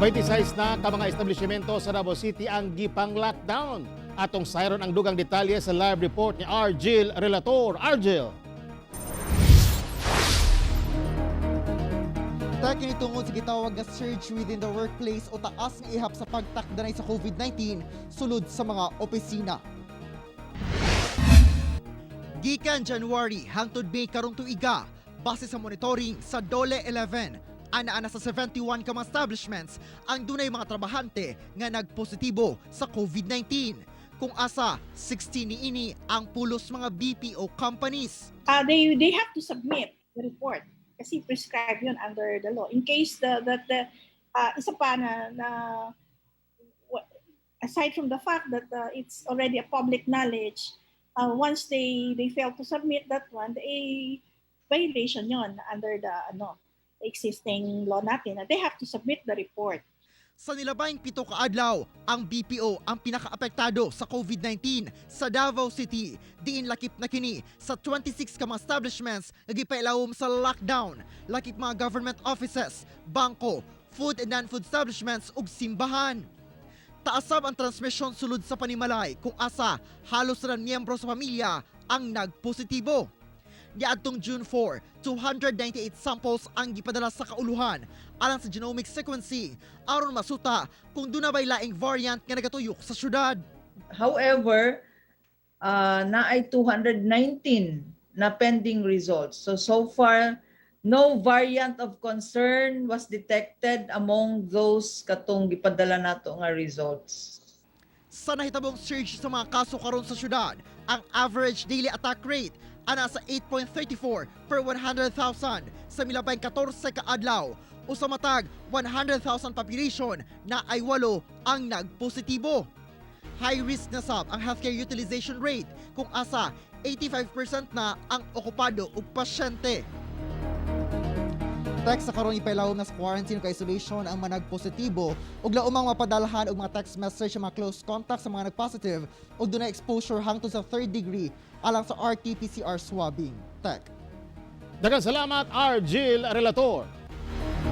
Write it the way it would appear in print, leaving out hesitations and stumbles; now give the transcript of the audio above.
26 na ka mga establishmento sa Davao City ang gipang lockdown. Atong sayron ang dugang detalye sa live report ni Argel Relator. Argel. Tek, kini tungod sa gitawag nga surge within the workplace o taas nga ihap sa pagtakdanay sa COVID-19 sulod sa mga opisina. Gikan January hangtod May karong tuiga, base sa monitoring sa DOLE 11, ana-ana sa 71 ka mga establishments ang dunay mga trabahante nga nagpositibo sa COVID-19. Kung asa, 16 niini ang pulos mga BPO companies. They have to submit the report kasi prescribed yun under the law. In case the isa pa na aside from the fact that it's already a public knowledge, once they fail to submit that one, a violation yon under the ano the existing law natin na they have to submit the report. Sa nilabayng 7 ka adlaw, ang BPO ang pinakaapektado sa COVID-19 sa Davao City. Diin lakip na kini sa 26 ka mga establishments nga gipailawom sa lockdown. Lakip mga government offices, bangko, food and non-food establishments ug simbahan. Taas sab ang transmission sulod sa panimalay, kung asa halos tanan miyembro sa pamilya ang nagpositibo. Niadtong June 4, 298 samples ang gipadala sa kauluhan alang sa genomic sequencing aron masuta kung duna bay laing variant nga nagatuyok sa syudad. However, naay 219 na pending results. So, so far, no variant of concern was detected among those katong gipadala nato nga results. Sa nahitabong surge sa mga kaso karon sa syudad, ang average daily attack rate ana sa 8.34 per 100,000 sa milabayng 14 ka adlaw o sa matag 100,000 population naay walo ang nagpositibo. High risk na sab ang healthcare utilization rate, kung asa 85% na ang okupado ug pasyente. Text, sa karon ipailawom na sa quarantine ug isolation ang mga nagpositibo ug laumang mapadalhan og mga text message sa mga close contact sa mga nagpositive ug dunay exposure hangtod sa third degree alang sa RT-PCR swabbing. Tek. Daghang salamat, Argel Relator.